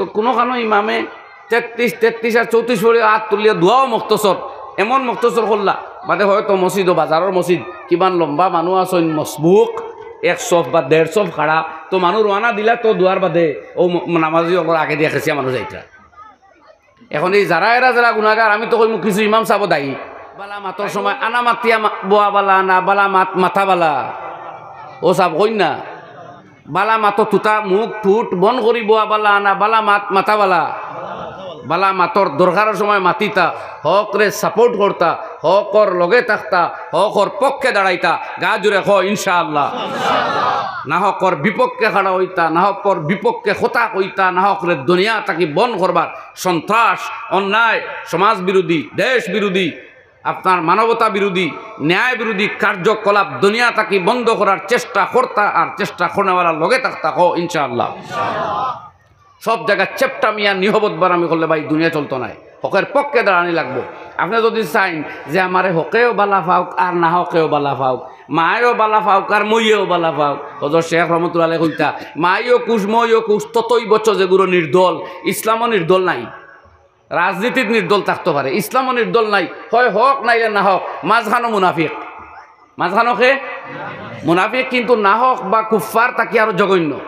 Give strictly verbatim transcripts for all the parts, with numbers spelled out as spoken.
তো কুনুখানো ইমামে তেত্রিশ, তেত্রিশ আর চৌত্রিশ পড়িয়া আত তুলিয়া দোয়াও মখতসর, এমন মখতসর করলা, বাদে হয়তো মসজিদও বাজারর মসজিদ, কিমান লম্বা মানুষ আছইন, মসবুক, এক সফ বা দেড় সফ খাড়া, তো মানুষ রওয়ানা দিলা তো দোয়ার বাদে, অউ ম-, নামাজি অকলর আগে দিয়া খেছিয়া মানুষ যাইতরা। এখন এই যারা এরা যারা গুনাগার, আমি তো কইমু কিছু ইমাম সাবও দায়ী। বালা মাতর সময় আনা মাতিয়া মা-, বওয়া বালা না, বালা মাত মাতা বালা। অউ সাব কইন না। বালা মাতো তুতা মুখ ঠুট বন্ধ করি বওয়া বালা না, বালা মাত মাতা বালা। বালা মাতর দরকারর সময় মাতিতা, হকরে support করতা, হকর লগে থাকতা, হকর পক্ষে দাঁড়াইতা। গা জুড়ে কও ইনশাআল্লাহ। নাহকর বিপক্ষে খাড়া অইতা, নাহকর বিপক্ষে কথা কইতা, নাহকরে দুনিয়া থাকি বন্ধ করবার সন্ত্রাস, অন্যায়, সমাজ বিরোধী, দেশ বিরোধী, আপনার মানবতা বিরোধী, ন্যায় বিরোধী কার্যকলাপ দুনিয়া থাকি বন্ধ করার চেষ্টা করতা আর চেষ্টা করনেওয়ালার লগে থাকতা। কও ইনশাআল্লাহ। সব জাগাত চেপটা মিয়া নিহবত বারামি করলে ভাই দুনিয়া চলতো নায়। হকর পক্ষে দাঁড়ানি লাগবো। আপনে যদি চাইন যে আমারে হকেও বালা পাউক আর নাহকেও বালা পাউক, মায়েও বালা পাউক আর মইয়েও বালা পাউক, হজরত শেখ রহমতুল্লাহ আলাইহি কইতা, মাইও খুশ, মইও খুশ, ততই বচ যেগুলো নির্দল, ইসলামও নির্দল নাই। রাজনীতিত নির্দল থাকতো পারে, ইসলামও নির্দল নাই। হয় হক নাইলে নাহক, মাঝখানো মুনাফিক। মাঝখানো কে? মুনাফিক, কিন্তু নাহক বা কুফফার থাকি আরো জঘন্য।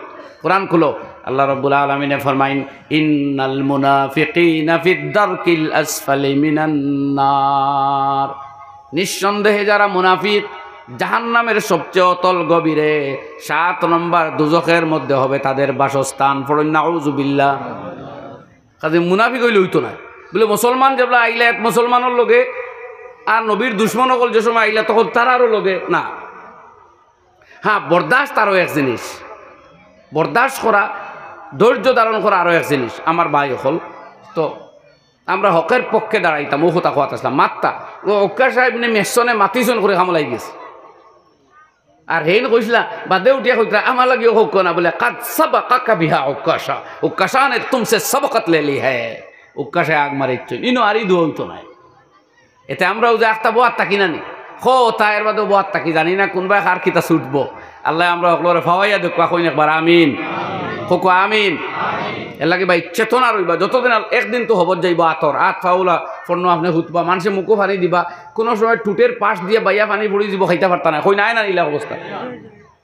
কোরআন খুলো, আল্লাহ রাব্বুল আলামিনে ফরমাইন, "ইন্নাল মুনাফিকিনা ফিদ দারকিল আসফালি মিনান নার।" নিঃসন্দেহে যারা মুনাফিক জাহান্নামের সবচেয়ে অতল গভীরে, সাত নম্বর দুজখের মধ্যে হবে তাদের বাসস্থান। পড়ুন, নাউজুবিল্লাহ। কাজে মুনাফিক অইলে অইতো নায়। বুলে মুসলমান যেবলা আইলা এক মুসলমানর লগে আর নবীর দুশমন অকল যে সময় আইলা তখন তারারও লগে না। হ্যাঁ, বরদাস্ত আরো এক জিনিস, বরদাস্ত করা, ধৈর্য ধারণ করা আরো এক জিনিস। আমার ভাই অকল, তো আমরা হকের পক্ষে দাঁড়াইতাম, অউ কথা কওয়াত আছলাম, মাততা, অউ উক্কাশা ইবনে মিহসনে মাতিছইন করি কামো লাগি গেছে। আর হেইন কইছলা, বাদে উঠিয়া কইতরা, "আমার লাগিও কউক্কা না," বুলে, "কাদ সাবাকাকা বিহা উক্কাশা, উক্কাশা নে তুমসে সাবাকাত লে লি হ্যায়।" উক্কাশায় আগ মারিছইন, ইনো আর ই দোয়া অইতো নায়। এতে আমরাও যে আখতা বওয়াত থাকি না নি, কও তা এর বাদেও বওয়াত থাকি, জানি না কুনবায় কার কিতা ছুটবো। আল্লায় আমরা হকলরে ফাওয়াইয়া দেউক্কা, কইন একবার আমিন। কউক্কা আমিন। এর লাগি ভাই চেতনা রইবা, যতদিন আল-, একদিন তো হবত যাইবো আতর, আত ফাউলা, ফন্নো আপনে হুতবা, মানষে মুখো পানি দিবা, কুনু সময় ঠুটের পাশ দিয়া বাইয়া পানি পড়ি যিবো, খাইতা পারতা নায়, কইন নায় না ইলা অবস্থা।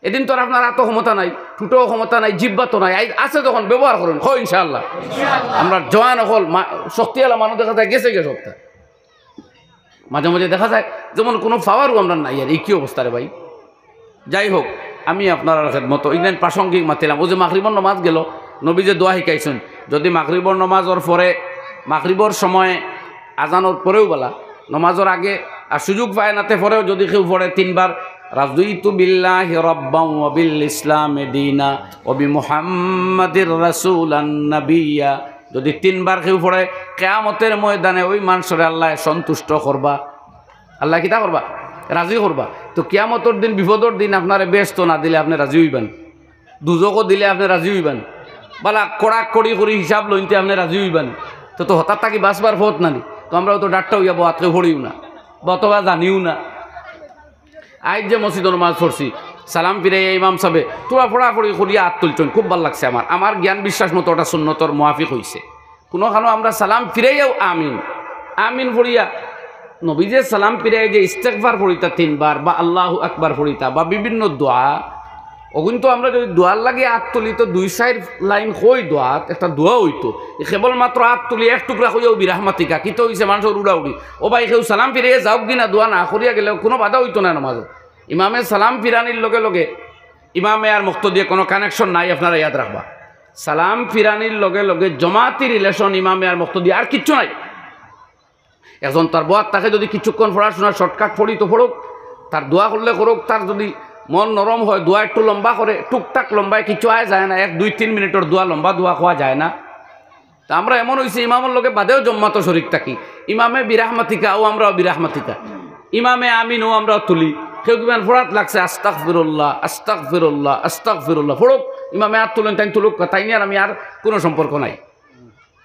এদিন তো আর আপনার আতো ক্ষমতা নাই, ঠুটো ক্ষমতা নাই, জিব্বা তো নাই, আই-, আছে যখন ব্যবহার করুন, কও ইনশাআল্লাহ। আমরা জওয়ান অকল, মা-, শক্তিআলা মানুষ দেখা যায় গেছে গিয়া সবতা। মাঝে মাঝে দেখা যায় যেমন কুনু পাওয়ারও আমরা নাই, আর এই কি অবস্থা রে ভাই? যাই হোক, আমি আপনারার খেদমতো ইদানীং প্রাসঙ্গিক মাতিলাম, অউ যে মাগরিবর নমাজ গেল, নবী যে দোয়া শিখাইছইন, যদি মাগরিবর নমাজর পরে, মাগরিবর সময় আজানর পরেও বালা, নমাজর আগে, আর সুযোগ পায় না তে পরেও যদি কেউ পড়ে তিনবার, রাদিতু বিল্লাহি রাব্বান ওয়া বিল ইসলামি দীনা ওয়া বি মুহাম্মাদির রাসূলান নাবিয়্যা, যদি তিনবার কেউ পড়ে, কিয়ামতের ময়দানে ওই মানষরে আল্লায় সন্তুষ্ট করবা। আল্লায় কিতা করবা? রাজি করবা। তো কিয়ামতর দিন, বিপদর দিন আপনারে বেহেস্তো না দিলে আপনে রাজি অইবা নি? দুজখো দিলে আপনে রাজি অইবা নি? বালা কড়াকড়ি করি হিসাব লইনতে আপনে রাজি অইবা নি? তো, তো হঠাৎ থাকি বাঁচবার পথ না নি। তো আমরাও তো ডাট্টা অইয়া বওয়াত কেউ পড়িও না, বা অথবা জানিও না। আইজ যে মসজিদো নমাজ পড়ছি, সালাম ফিরাইয়া ইমাম সাবে থুড়া পড়াপড়ি করিয়া আত তুলছইন, খুব ভালা লাগছে আমার। আমার জ্ঞান বিশ্বাস মতো ওটা সুন্নতর মুয়াফিক অইছে। কুনুখানো আমরা সালাম ফিরাইয়াও আমিন, আমিন পড়িয়া, নবীয়ে সালাম ফিরাইয়া যে ইস্তেগফার পড়িতা তিনবার বা আল্লাহু আকবার পড়িতা বা বিভিন্ন দোয়া, অগুইন তো আমরা যদি দোয়ার লাগি আত তুলি তো দুই চাইর লাইন কই দোয়াত, একটা দোয়া অইতো। কেবলমাত্র আত তুলি এক টুকরা কইয়াও বিরাহমাতিকা, কিতা অইছে মানষর উড়াউড়ি। ও ভাই, কেউ সালাম ফিরাইয়া যাউক গি না, দোয়া না করিয়া গেলেও কুনু বাধা অইতো না নমাজো। ইমামে সালাম ফিরানির লগে লগে ইমামে আর মুক্তাদিয়ে কুনু connection নাই, আপনারা ইয়াদ রাখবা। সালাম ফিরানির লগে লগে জমাতি relation ইমামে আর মুক্তাদি আর কিচ্ছু নাই। একজন তার বওয়াত থাকে যদি কিছুক্ষণ পড়ার সময় shortcut পড়ি তো পড়ুক, তার দোয়া করলে করুক, তার যদি মন নরম হয়, দোয়া একটু লম্বা করে, টুকটাক লম্বায় কিচ্ছু আয় যায় না, এক দুই তিন মিনিটর দোয়া, লম্বা দোয়া কওয়া যায় না। তা আমরা এমন অইছে ইমামর লগে বাদেও জমাতো শরিক থাকি, ইমামে বিরাহমাতিকা ও আমরাও বিরাহমাতিকা, ইমামে আমিন ও আমরাও তুলি, কেউ কিমান পড়াত লাগছে আস্তাগফিরুল্লাহ, আস্তাগফিরুল্লাহ, আস্তাগফিরুল্লাহ, পড়ুক, ইমামে আর তুলইন, তাইন তুলুক, তাইন আর আমি আর কুনু সম্পর্ক নাই।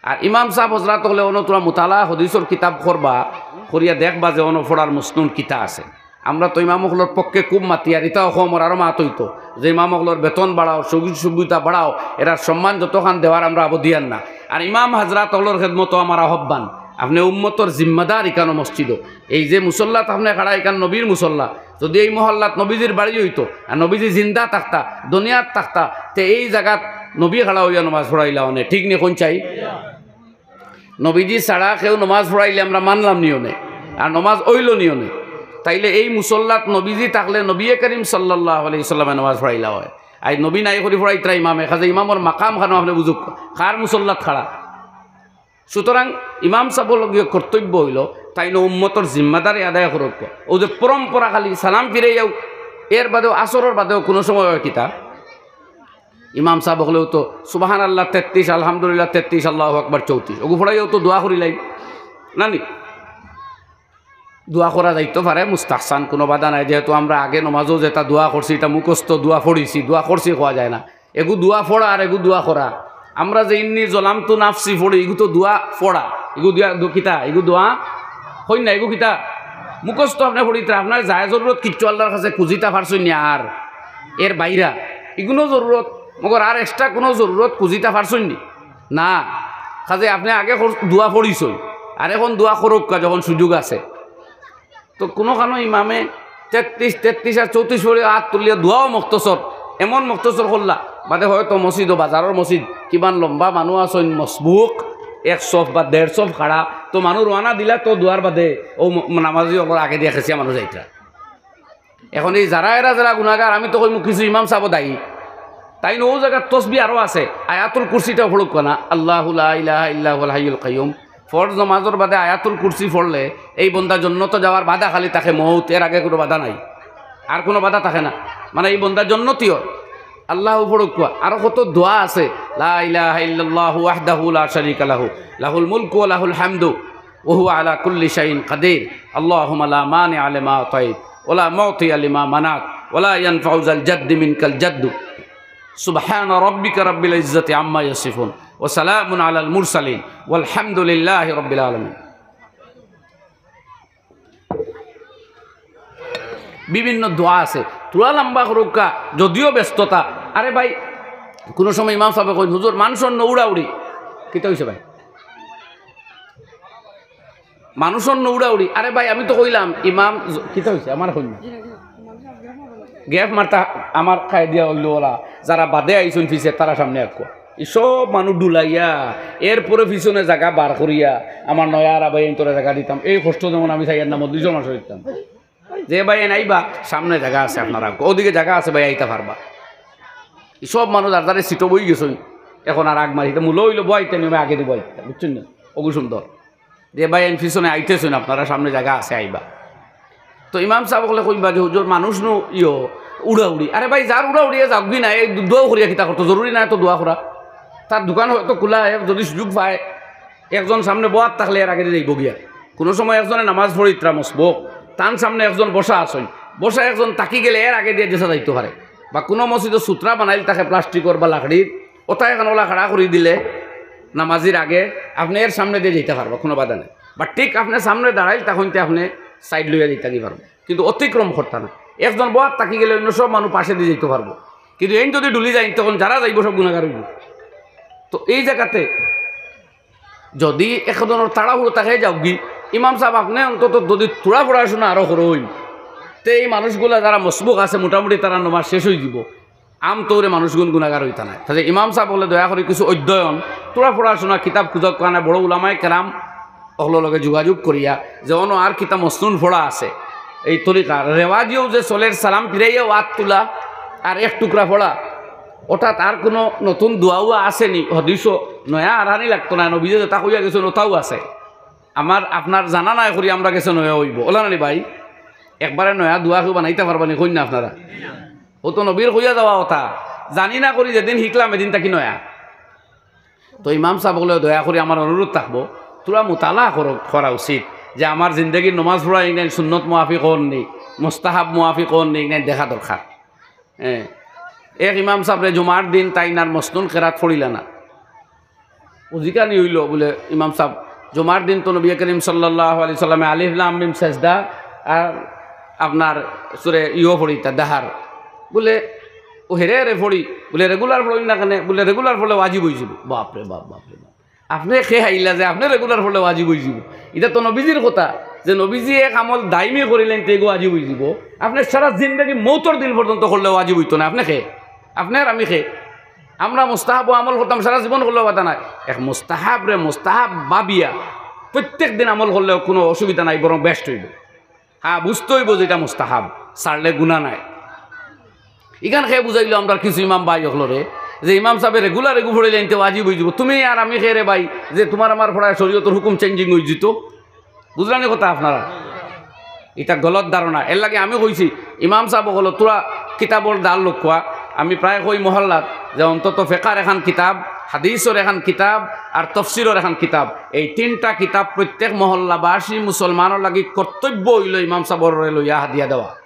আর ইমাম সাব হজরাত অকলে অনো থুড়া মুতালা হদিসর কিতাব করবা, করিয়া দেখবা যে অনো পড়ার মসনুন কিতা আছে। আমরা তো ইমাম অকলর পক্ষে খুব মাতিয়ার, ইতাও কম অর, আরো মাত অইতো যে ইমাম অকলর বেতন বাড়াও, সুযোগ সুবিধা বাড়াও, এরার সম্মান যতখান দেওয়ার আমরা আবদিয়ার না। আর ইমাম হাজরাত অকলর খেদমতো আমার আহ্বান, আপনে উম্মতর জিম্মাদার ইখানো মসজিদো। এই যে মুসল্লাত আপনে খাড়া, ইখান নবীর মুসল্লা। যদি এই মহল্লাত নবীজির বাড়ি অইতো, আর নবীজি জিন্দা থাকতা, দুনিয়াত থাকতা, তে এই জাগাত নবী খাড়া অইয়া নমাজ পড়াইলা অনে, ঠিক নি কইন চাই? নবীজি ছাড়া কেউ নমাজ পড়াইলে আমরা মানলাম নি অনে, আর নমাজ অইলো নি অনে। তাইলে এই মুসল্লাত নবীজি থাকলে নবী করিম সাল্লাল্লাহু আলাইহি ওয়াসাল্লামে নমাজ পড়াইলা অয়। আইজ নবী নাই করি পড়াইতরা ইমামে, কাজে ইমামর মাকাম খানো আপনে বুঝুক, কার মুসল্লাত খাড়া। সুতরাং ইমাম সাবর লগিয়ে কর্তব্য অইলো, তাইন উম্মতর জিম্মাদারি আদায় করউক্কা। অউ যে পরম্পরা খালি সালাম ফিরাইয়াউ, এর বাদেও, আসরর বাদেও কুনু সময় অয় কিতা? ইমাম সাব অকলেও তো সুবহানাল্লাহ তেত্রিশ, আলহামদুলিল্লাহ তেত্রিশ, আল্লাহু আকবার চৌত্রিশ, অগু পড়াইয়াউ তো দোয়া করিলাইন, না নি? দোয়া করা যাইতো পারে মুস্তাহসান, কুনু বাধা নাই। যেহেতু আমরা আগে নমাজও যেটা দোয়া করছি, ইটা মুখস্থ দোয়া পড়ছি, দোয়া করছি কওয়া যায় না। এগু দোয়া পড়া আর এগু দোয়া করা। আমরা যে ইন্নি জলামতু নাফসি পড়ি, ইগু তো দোয়া পড়া। ইগু দোয়া, দো-, কিতা? ইগু দোয়া কইন না, ইগু কিতা? মুখস্থ আপনে পড়িতরা, আপনার যায় জরুরত কিচ্ছু আল্লাহর কাছে খুঁজিতা পারছইন নি আর এর বাইরা। ইগুনও জরুরত, মগর আর extra কুনু জরুরত খুঁজিতা পারছইন নি? না। কাজে আপনে আগে কর-, দোয়া পড়ছইন, আর এখন দোয়া করউক্কা যখন সুযোগ আছে। তো কুনু খানো ইমামে তেত্রিশ, তেত্রিশ আর চৌত্রিশ পড়ি আত তুলিয়া দোয়াও মখতসর, এমন মখতসর করলা, বাদে হয়তো মসজিদও, বাজারর মসজিদ, কিমান লম্বা মানুষ আছইন, মসবুক, এক সফ বা দেড় সফ খাড়া, তো মানুষ রওয়ানা দিলা তো দোয়ার বাদে অউ ম-, নামাজি অকলর আগে দিয়া খেছিয়া মানুষ যাইতরা। এখন এই যারা এরা যারা গুনাগার, আমি তো কইমু কিছু ইমাম সাবও দায়ী। তাইন অউ জাগাত তসবি আরো আছে, আয়াতুল কুরসিটাও পড়উক্কা না, আল্লাহু লা ইলাহা ইল্লা হুয়াল হাইয়ুল কাইয়ুম। ফরজ নমাজর বাদে আয়াতুল কুরসি পড়লে এই বন্দা জন্নতো যাওয়ার বাধা খালি থাকে মউত, এর আগে কুনু বাধা নাই, আর কুনু বাধা থাকে না, মানে এই বন্দা জন্নতি অয়। আল্লাহু পড়উক্কা, আরো কত দোয়া আছে, লা ইলাহা ইল্লাল্লাহু ওয়াহদাহু লা শারীকা লাহু, লাহুল মুলকু ওয়া লাহুল হামদু, ওয়া হুয়া আলা কুল্লি শাইইন কাদির। আল্লাহুম্মা লা মানিআ লিমা আতাইত, ওয়া লা মুতিয়া লিমা মানাত, ওয়া লা ইয়ানফাউ যাল জাদ্দি মিনকাল জাদ্দু। সুবহানা রাব্বিকা রাব্বিল ইজ্জাতি আম্মা ইয়াসিফুন, ওয়া সালামুন আলাল মুরসালিন, ওয়াল হামদুলিল্লাহি রাব্বিল আলামিন। বিভিন্ন দোয়া আছে, থুড়া লম্বা করউক্কা, যদিও ব্যস্ততা। আরে ভাই, কুনু সময় ইমাম সাবে কইন, "হুজুর, মানুষর নু উড়াউড়ি।" কিতা অইছে ভাই? মানুষর নু উড়াউড়ি। আরে ভাই, আমি তো কইলাম, ইমাম জ-, কিতা অইছে? আমার কইন না। গ্যাপ মারতা আমার কায়দিয়া অইলো অলা, যারা বাদে আইছইন পিছে, তারা সামনে আউক্কা। ই সব মানুষ ডুলাইয়া, এরপরে পিছনে জাগা বার করিয়া, আমার নয়া আরা ভাইয়াইন্তরে জাগা দিতাম। এই কষ্ট যেমন আমি চাইয়ার না, মজলিসও মাসে দিতাম। যে ভাইয়াইন আইবা, সামনে জাগা আছে আপনারা, অউদিকে জাগা আছে ভাই, আইতা পারবা। ই সব মানুষ আর তারে সিটো বই গেছইন, এখন আর আগ মারি, ইটা মূল অইলো বইতে নিয়মে আগে দিব আইতা, বুঝছইন না? অগু সুন্দর। যে ভাইয়াইন পিছনে আইতেছইন, আপনারা সামনে জাগা আছে, আইবা। তো ইমাম সাব অকলে কইবা যে, "হুজুর, মানুষ নু ইয়ো উড়াউড়ি।" আরে ভাই, যার উড়াউড়ি, এ যাউকগি না, এই দোয়াও করিয়া কিতা করতো, জরুরি না এত দোয়া করা। তার দোকান হয়তো খোলা, এ যদি সুযোগ পায়, একজন সামনে বওয়াত থাকলে এর আগে যাইবো গিয়া। কুনু সময় একজনে নামাজ পড়িতরা মসবুক, তান সামনে একজন বসা আছইন, বসা একজন থাকি গেলে এর আগে দিয়া যেছা যাইতো পারে। বা কুনু মসজিদো সুতরা বানাইল থাকে প্লাস্টিকর বা লাকড়ির, ওটা এখন ওলা খাড়া করি দিলে নামাজির আগে আপনে এর সামনে দিয়া যাইতা পারবা, কুনু বাধা নাই। বা ঠিক আপনে সামনে দাঁড়াইল তখন তে আপনে সাইড লইয়া যাইতা কি পারবা, কিন্তু অতিক্রম করতা না। একজন বওয়াত থাকি গেলে অইন্য সব মানুষ পাশে দিয়া যাইতো পারবো, কিন্তু এইন যদি ডুলি যাইন তখন যারা যাইবো সব গুনাগার অইবো। তো এই জাগাতে যদি একজনর তাড়াহুড়ো থাকে যাউকগি, ইমাম সাব আপনে অন্তত যদি থুড়া পড়াশোনা আরো করইন, তে এই মানুষগুলা যারা মসবুক আছে মোটামুটি তারা নমাজ শেষ অইযিবো। আমতৌরে মানুষগুন গুনাগার অইতা নায়। তাইলে ইমাম সাব অকলে দয়া করি কিছু অধ্যয়ন, থুড়া পড়াশোনা, কিতাব খুঁজউক্কা না, বড় উলামায়ে কেরাম অকলর লগে যোগাযোগ করিয়া, যে অনো আর কিতা মসনুন পড়া আছে, এই তরিকা রেওয়াজিও যে চলের সালাম ফিরাইয়া আত তুলা আর এক টুকরা পড়া, অর্থাৎ আর কুনু নতুন দোয়াও আছে নি, হাদিসও নয়া আনানি লাগতো না, নবীয়ে যেটা কইয়া গেছইন ওটাও আছে। আমার আপনার জানা নাই করি আমরার গেছে নয়া অইবো, অলা না নি ভাই? একবারে নয়া দোয়া কেউ বানাইতা পারবা নি, কইন না আপনারা? ও তো নবীর কইয়া যাওয়া কথা, জানি না করি যেদিন শিখলাম এদিন থাকি নয়া। তো ইমাম সাব অকলে দয়া করি আমার অনুরোধ থাকবো, থুড়া মুতালা কর-, করা উচিত যে আমার জিন্দেগির নমাজ পড়া ইনাইন সুন্নত মুআফিক অর নি, মুস্তাহাব মুআফিক অর নি, ইনাইন দেখা দরকার। হ্যাঁ, এক ইমাম সাবরে জুমার দিন তাইন আর মসনুন কেরাত পড়িলা না। অউ জিকানি অইলো বুলে, ইমাম সাব, জুমার দিন তো নবী করিম সাল্লাল্লাহু আলাইহি সাল্লামে আলিফ লাম মিম সেজদা আর আপনার সুরে ইয়ো পড়িতা দাহার, বুলে, ও হেরে হেরে পড়ি, বুলে, রেগুলার পড়ইন না কেনে? বুলে, রেগুলার পড়লে ওয়াজিব অইযিবো। বাপরে বাপ, বাপরে বাপ। আপনে কে হাইলা যে আপনে রেগুলার পড়লে ওয়াজিব অইযিবো? ইটা তো নবীজির কথা, যে নবীজি এক আমল দাইমি করিলাইন তে এগু ওয়াজিব অইযিবো। আপনে সারা জিন্দেগি মৌতর দিন পর্যন্ত করলে ওয়াজিব অইতো না। আপনে কে? আপনে আর আমি কে? আমরা মুস্তাহাব আমল করতাম, সারা জীবন করলেও বাধা নাই। এক মুস্তাহাবরে মুস্তাহাব ভাবিয়া প্রত্যেক দিন আমল করলেও কোনো অসুবিধা নাই, বরং বেস্ট অইবো। হ্যাঁ, বুঝতে অইবো যেটা মুস্তাহাব, ছাড়লে গুনা নাই। ইখান কে বুঝাইলো আমরার কিছু ইমাম ভাই অকলরে, যে ইমাম সাবে রেগুলার এগু পড়িলাইন তে ওয়াজিব অইযিবো। তুমি আর আমি কে রে ভাই, যে তুমার আমার পড়ায় শরীয়তর হুকুম চেঞ্জিং অইযিতো? বুঝলানি কথা আপনারা? ইটা গলত ধারণা। এরলাগি আমি কইছি, ইমাম সাব অকল, তুরা কিতাবর ধার লউক্কা। আমি প্রায় কই মহল্লাত যে অন্তত ফেকার এখান কিতাব, হাদিসর এখান কিতাব, আর তফসিরর এখান কিতাব, এই তিনটা কিতাব প্রত্যেক মহল্লাবাসী মুসলমানর লাগি কর্তব্য অইলো ইমাম সাবরে লইয়া হাদিয়া দেওয়া।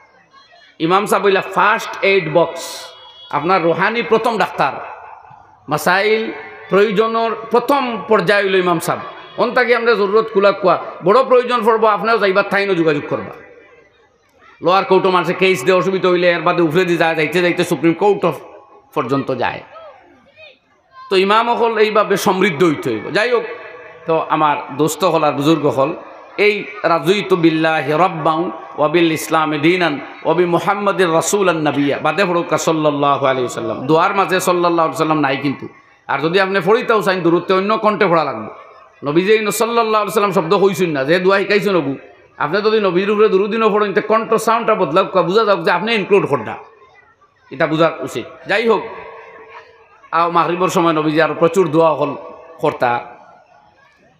ইমাম সাব অইলা ফার্স্ট এইড বক্স, আপনার রুহানি প্রথম ডাক্তার। মাসাইল প্রয়োজনর প্রথম পর্যায় অইলো ইমাম সাব। অন থাকি আমরা জরুরত কুলাউক্কা, বড় প্রয়োজন পড়বো, আপনেও যাইবা, তাইনও যোগাযোগ করবা। লোয়ার কোর্টো মানষে কেস দে, অসুবিধা অইলে এর বাদে উপরেদি যায়, যাইতে যাইতে সুপ্রিম কোর্ট পর্যন্ত যায়। তো ইমাম অকল এইভাবে সমৃদ্ধ অইতে অইবো। যাই হোক, তো আমার দোস্ত অকল আর বুজুর্গ অকল, এই রাদিতু বিল্লাহি রাব্বান ওয়া বিল ইসলামি দীনান ওয়া বি মুহাম্মাদির রাসূলান নাবিয়্যা, বাদে পড়উক্কা সাল্লাল্লাহু আলাইহি ওয়াসাল্লাম। দোয়ার মাঝে সাল্লাল্লাহু আলাইহি ওয়াসাল্লাম নাই কিন্তু। আর যদি আপনে পড়িতাও চাইন, দুরুদটা অইন্য কণ্ঠে পড়া লাগবো। নবীজি ইনো সাল্লাল্লাহু আলাইহি ওয়াসাল্লাম শব্দ কইছইন না, যে দোয়া শিখাইছইন অগু। আপনে যদি নবীর উপরে দুরুদ ইনো পড়ইন, তে কণ্ঠ সাউন্ডটা বদলাউক্কা, বুঝা যাউক যে আপনে ইনক্লুড কররা। ইটা বুঝার উচিত। যাই হোক, আও মাগরিবর সময় নবীজি আরো প্রচুর দোয়া অকল করতা।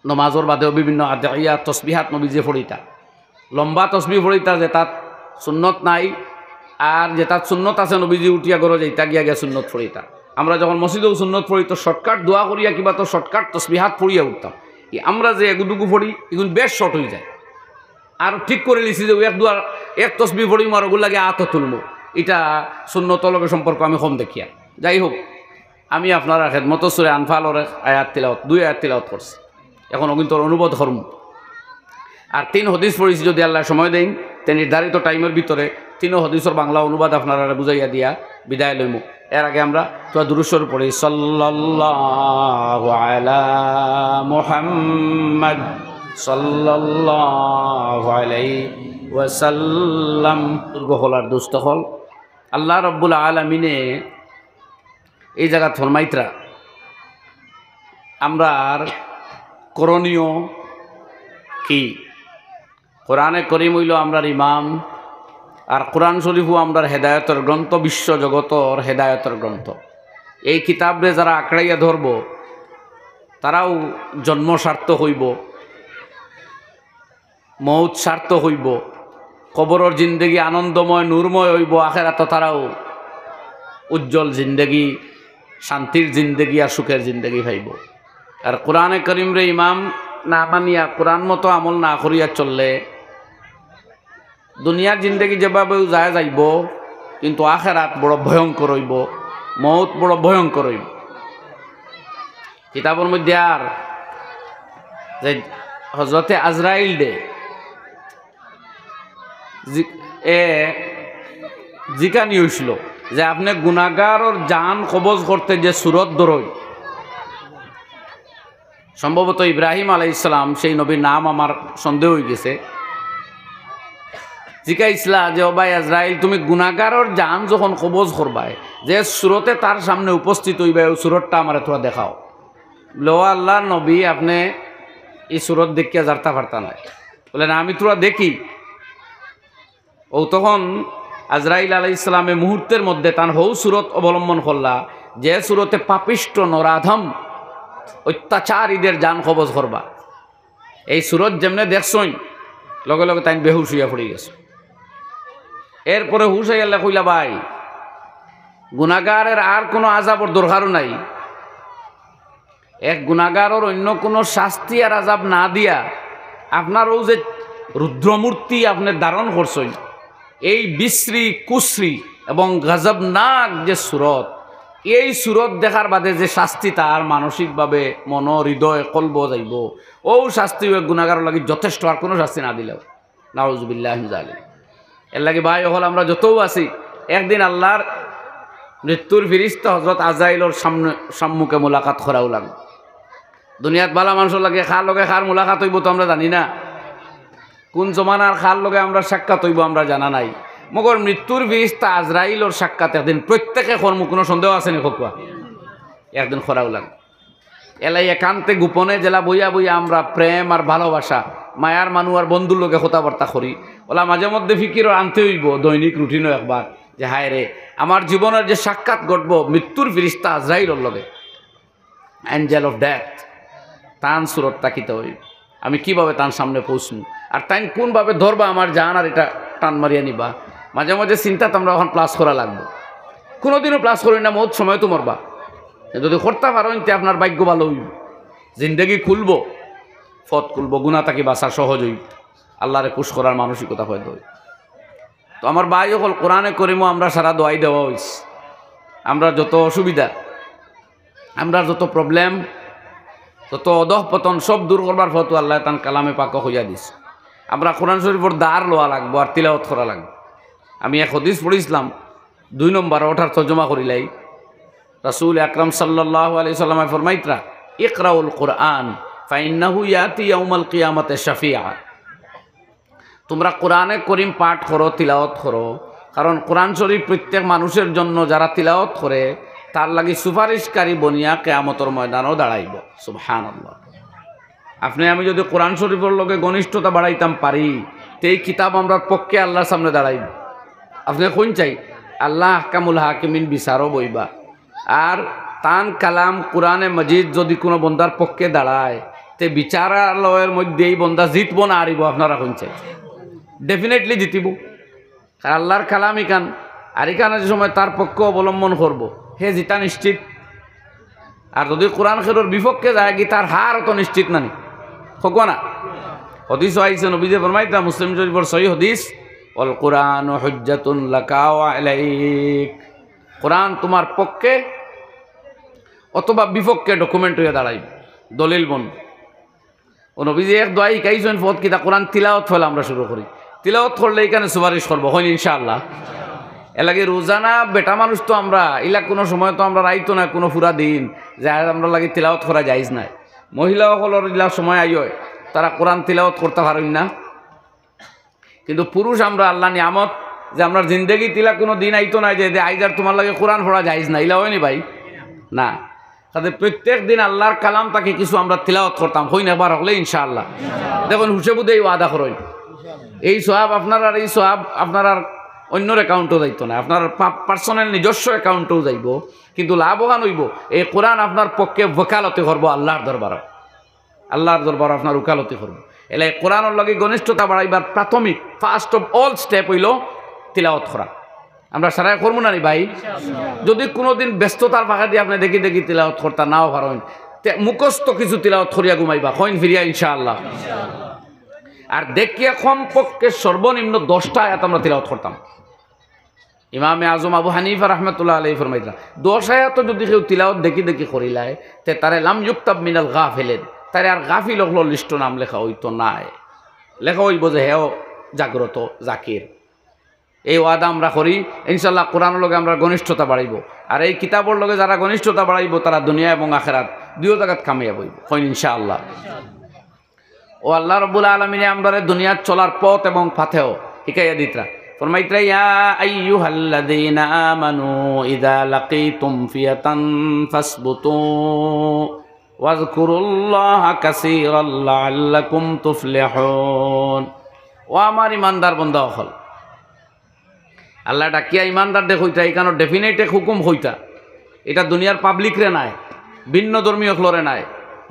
নমাজর বাদেও বিভিন্ন আদিয়া, তসবিহাত নবীজি পড়িতা। লম্বা তসবি পড়িতা, যেটাত সুন্নত নাই, আর যেটাত সুন্নত আছে নবীজি উঠিয়া ঘরো যাইতা, গিয়া গিয়া সুন্নত পড়িতা। আমরা যখন মসজিদেও সুন্নত পড়ি, তো শর্টকাট দোয়া করিয়া কিবা তো শর্টকাট তসবিহাত পড়িয়া উঠতাম। ই আমরা যে এগুদুগু পড়ি, ইগুন বেশ শর্ট অইযায়। আর ঠিক করিলিছি যে এক দোয়ার এক তসবি পড়িমু আর অগুর লাগি আতও তুলমু। ইটা সুন্নতর লগে সম্পর্ক আমি কম দেখিয়ার। যাই হোক, আমি আপনারার খেদমতো সুরে আনফালর এক আয়াত তিলাওত, দুই আয়াত তিলাওত করছি। এখন অগুইন্তর অনুবাদ করমু। আর তিন হাদিস পড়ছি, যদি আল্লায় সময় দেইন, তে নির্ধারিত টাইমর ভিতরে তিনও হাদিসর বাংলা অনুবাদ আপনারারে বুঝাইয়া দিয়া বিদায় লইমু। এর আগে আমরা তো দুরুদ শরিফ পড়ি, সাল্লাল্লাহু আলা মুহাম্মাদ, সাল্লাল্লাহু আলাইহি ওয়াসাল্লাম। বুজুর্গ অকল আর দোস্ত অকল, আল্লাহ রাব্বুল আলামিনে এই জাগাত ফরমাইতরা, আমরার করণীয় কি? কোরআনে করিম অইলো আমরার ইমাম, আর কোরআন শরিফও আমরার হেদায়তর গ্রন্থ, বিশ্ব জগতর হেদায়তর গ্রন্থ। এই কিতাবরে যারা আঁকড়াইয়া ধরবো, তারাও জন্ম সার্থক অইবো, মউত সার্থক অইবো, কবরর জিন্দেগি আনন্দময়, নূরময় অইবো, আখেরাতো তারাও উজ্জ্বল জিন্দেগি, শান্তির জিন্দেগি আর সুখের জিন্দেগি পাইবো। আর কোরআনে করিমরে ইমাম না মানিয়া, কোরআন মতো আমল না করিয়া চললে, দুনিয়ার জিন্দেগি যেভাবেও যায় যাইবো, কিন্তু আখেরাত বড় ভয়ঙ্কর অইবো, মউত বড় ভয়ঙ্কর অইবো। কিতাবর মধ্যে আর যে হজরতে আজরাইলরে জি-, এ জিকানি অইছিল যে আপনে গুনাগারর জান কবজ করতে যে সুরত ধরইন, সম্ভবত ইব্রাহিম আলাইহিস সালাম, সেই নবীর নাম আমার সন্দেহ অইগেছে। জিকাইছলা যে, "ও ভাই আজরাইল, তুমি গুনাগারর জান যখন কবজ করবায়, যে সুরতে তার সামনে উপস্থিত অইবায়, অউ সুরতটা আমারে থুড়া দেখাও।" বলে, "ও আল্লাহর নবী, আপনে ই সুরত দেখিয়া জারতা পারতা নায়।" বলে, "না, আমি থুড়া দেখি।" অউ তখন আজরাইল আলাইহিস সালামে মুহূর্তর মধ্যে তান হউ সুরত অবলম্বন করলা, যে সুরতে পাপিষ্ঠ নরাধম অত্যাচারীদের জান কবজ করবা। এই সুরত যেমনে দেখছইন, লগে লগে তাইন বেহুশ অইয়া পড়ি গেছইন। এরপরে হুশ আইয়া কইলা, "ভাই, গুনাগারের আর কোনো আজাবর দরকারও নাই।" এক গুনাগারর অইন্য কুনু শাস্তি আর আজাব না দিয়া, আপনার অউ যে রুদ্রমূর্তি আপনে ধারণ করছইন, এই বিশ্রী, কুশ্রী এবং গজবনাক যে সুরত, এই সুরত দেখার বাদে যে শাস্তি তার মানসিকভাবে মন, হৃদয়, কলবো যাইবো, অউ শাস্তিও এক গুনাগারর লাগি যথেষ্ট, আর কুনু শাস্তি না দিলেও। নাউজুবিল্লাহি মিন যালিক। এর লাগি ভাই অকল, আমরা যতও আছি, একদিন আল্লাহর মৃত্যুর ফিরিস্তা হজরত আজরাইলর সামনে, সম্মুখে মোলাকাত করাও লাগবো। দুনিয়াত বালা মানষর লগে কার লগে কার মোলাকাত অইবো তো আমরা জানি না, কোন জমানার কার লগে আমরার সাক্ষাৎ অইবো আমরা জানা নাই। মগর মৃত্যুর ফিরিস্তা আজরাইলর সাক্ষাৎ একদিন প্রত্যেকে করমু, কুনু সন্দেহ আছে নি কউক্কা? একদিন করাও লাগবো। এলা একান্তে গোপনে যেলা বইয়া বইয়া আমরা প্রেম আর ভালোবাসা, মায়ার মানু আর বন্ধুর লগে কথাবার্তা করি, অলা মাঝে মধ্যে ফিকিরও আনতে অইবো দৈনিক রুটিনও একবার, যে হায় রে, আমার জীবনের যে সাক্ষাৎ ঘটবো মৃত্যুর ফিরিস্তা আজরাইলর লগে, angel of death, তান সুরত থাকিতে অইবো। আমি কিভাবে তান সামনে পৌঁছমু, আর তাইন কুনভাবে ধরবা আমার জান আর ইটা টান মারিয়া নিবা? মাঝে মাঝে চিন্তাত আমরা অখন plus করা লাগবো। কুনুদিনও plus করইন না, মউত সময় তো মরবা। যদি করতা পারইন তে আপনার ভাগ্য ভালো অইবো, জিন্দেগি খুলবো, পথ খুলবো, গুনা থাকি বাঁচা সহজ অইবো, আল্লাহরে খুশ করার মানসিকতা পয়দা অইবো। তো আমার ভাই অকল, কোরআনে করিমও আমরা সারা দোয়াই দেওয়া অইছে। আমরা যত অসুবিধা, আমরা যত problem, যত অধঃপতন সব দূর করবার পথও আল্লায় তান কালামে পাকো কইয়া দিছে। আমরা কোরআন শরীফর দার লওয়া লাগবো আর তিলাওয়াত করা লাগবো। আমি এক হাদিস পড়ছিলাম, দুই নম্বর, ওটার তর্জমা করিলাই। রাসূল আকরাম সাল্লাল্লাহু আলাইহি ওয়াসাল্লামে ফরমাইতরা, "ইকরাউল কুরআন ফাইন্নাহু ইয়াতি ইয়াউমাল কিয়ামাতে শাফিআ।" তোমরা কোরআনে করিম পাঠ করো, তিলাওয়াত করো, কারণ কোরআন শরীফ প্রত্যেক মানুষের জন্য যারা তিলাওয়াত করে, তার লাগি সুপারিশকারী বনিয়া কিয়ামতর ময়দানও দাঁড়াইবো। সুবহানাল্লাহ। আপনে আমি যদি কোরআন শরীফর লগে ঘনিষ্ঠতা বাড়াইতাম পারি, তে এই কিতাব আমরার পক্ষে আল্লাহর সামনে দাঁড়াইবো। আপনে কইন চাই, আল্লাহ আহকামুল হাকিমিন বিচারও বইবা। আর তান কালাম কোরআনে মজিদ যদি কুনু বন্দার পক্ষে দাঁড়ায়, তে বিচারালয়র মধ্যে এই বন্দা জিতবো না হারিবো? আপনারা কইন চাই, definitely জিতিবো। কারণ আল্লাহর কালাম ইখান, আর ইখানে যে সময় তার পক্ষ অবলম্বন করবো, হে জিতা নিশ্চিত। আর যদি কোরআন খেরোর বিপক্ষে যায় গি, তার হার অত নিশ্চিত নানি, কউক্কা না? হাদিসও আইছে, নবীজি ফরমাইতরা, মুসলিম শরীফর সহি হাদিস, "ওয়াল কুরআনু হুজ্জাতুন লাকা ওয়া আলাইক।" কোরআন তোমার পক্ষে অথবা বিপক্ষে document অইয়া দাঁড়াইবো, দলিল বনবো। ও নবীজি এক দোয়াই শিখাইছইন, ফত কিতা, কোরআন তিলাওয়াত ফেলা আমরা শুরু করি। তিলাওয়াত করলে ইখানে সুপারিশ করবো, কইন ইনশাআল্লাহ। এর লাগি রোজানা বেটা মানুষ তো আমরা, ইলা কুনু সময় তো আমরা রাইতো না, কুনু পুরা দিন, যে আজ আমরার লাগি তিলাওয়াত করা জায়েজ নায়। মহিলা অকলর ইলা সময় আইয়, তারা কোরআন তিলাওয়াত করতা পারইন না। কিন্তু পুরুষ আমরা আল্লাহর নিয়ামত, যে আমরার জিন্দেগিত ইলা কুনু দিন আইতো নায় যে, যে আইজ আর তোমার লাগি কোরআন পড়া জায়েজ না, ইলা অয়নি ভাই? না। তাতে প্রত্যেক দিন আল্লাহর কালাম থাকি কিছু আমরা তিলাওয়াত করতাম, কইন একবার হকলে ইনশাআল্লাহ। দেখইন, হুশে বুদ্ধে এই ওয়াদা করইন। এই সওয়াব আপনারার, এই সওয়াব আপনারার অন্যর account-ও যাইতো না, আপনার পা-, personal নিজস্ব account-ও যাইবো, কিন্তু লাভ অখান অইবো, এই কোরআন আপনার পক্ষে ওকালতি করবো আল্লাহর দরবারো। আল্লাহর দরবারো আপনার ওকালতি করবো। এলে কোরআনর লগে ঘনিষ্ঠতা বাড়াইবার প্রাথমিক, first of all step অইলো তিলাওয়াত করা। আমরা সারায় করমু না নি ভাই? যদি কুনুদিন ব্যস্ততার ফাঁকে দি আপনে দেখি দেখি তিলাওয়াত করতা নাও পারইন, তে মুখস্থ কিছু তিলাওয়াত করিয়া ঘুমাইবা, কইন ফিরিয়া ইনশাআল্লাহ। আর দেখিয়া কমপক্ষে সর্বনিম্ন দশটা আয়াত আমরা তিলাওয়াত করতাম। ইমামে আজম আবু হানিফা রহমতুল্লাহ আলাইহি ফরমাইতরা, দশ আয়াতও যদি কেউ তিলাওয়াত দেখি দেখি করিলায়, তে তারে লাম ইউক্তাব মিনাল গাফিলিন, তারে আর গাফিল অকলর list-ও নাম লেখা অইতো নায়, লেখা অইবো যে হেও জাগ্রত জাকির। এই ওয়াদা আমরা করি, ইনশাআল্লাহ কোরআনর লগে আমরার ঘনিষ্ঠতা বাড়াইবো। আর এই কিতাবর লগে যারা ঘনিষ্ঠতা বাড়াইবো, তারা দুনিয়া এবং আখেরাত দুইও জাগাত কামিয়াব অইবো, কইন ইনশাআল্লাহ। ও আল্লাহ রব্বুল আলামিনে আমরারে দুনিয়াত চলার পথ এবং পাথেও শিখাইয়া দিতরা। ফরমাইতরা, "ইয়া আইয়ুহাল্লাযীনা আমানু ইযা লাকীতুম ফিআতান ফাসবুতু ওয়াযকুরুল্লাহা কাসীরান লাআল্লাকুম তুফলিহুন।" ও আমার ইমানদার বন্দা অকল, আল্লায় ডাকিয়া ইমানদাররে কইতা, ইখানো definite এক হুকুম কইতা। ইটা দুনিয়ার public-রে নায়, ভিন্ন ধর্মী অকলরে নায়।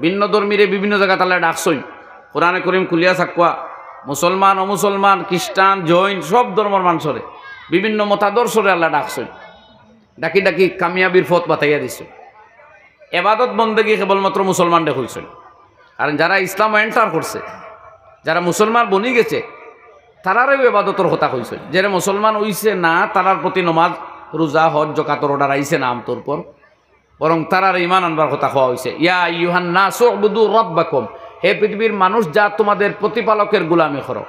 ভিন্ন ধর্মীরে বিভিন্ন জাগাত আল্লায় ডাকছইন। কোরআনে করিম খুলিয়া চাউক্কা, মুসলমান, অমুসলমান, খ্রিস্টান, জৈন, সব ধর্মর মানষরে, বিভিন্ন মতাদর্শরে আল্লায় ডাকছইন। ডাকি ডাকি কামিয়াবির পথ বাতাইয়া দিছইন। এবাদত বন্দেগি কেবলমাত্র মুসলমানরে কইছইন। কারণ যারা ইসলামো enter করছে, যারা মুসলমান বনি গেছে, তারারেও এবাদতর কথা কইছইন। যেরা মুসলমান অইছে না, তারার প্রতি নমাজ, রোজা, হজ, জকাতর order আইছে না আমতর উপর, বরং তারারে ইমান আনবার কথা কওয়া অইছে। ইয়া আইয়ুহান নাসু উবুদু রাব্বাকুম, হে পৃথিবীর মানুষ, যা তোমাদের প্রতিপালকের গোলামি করো,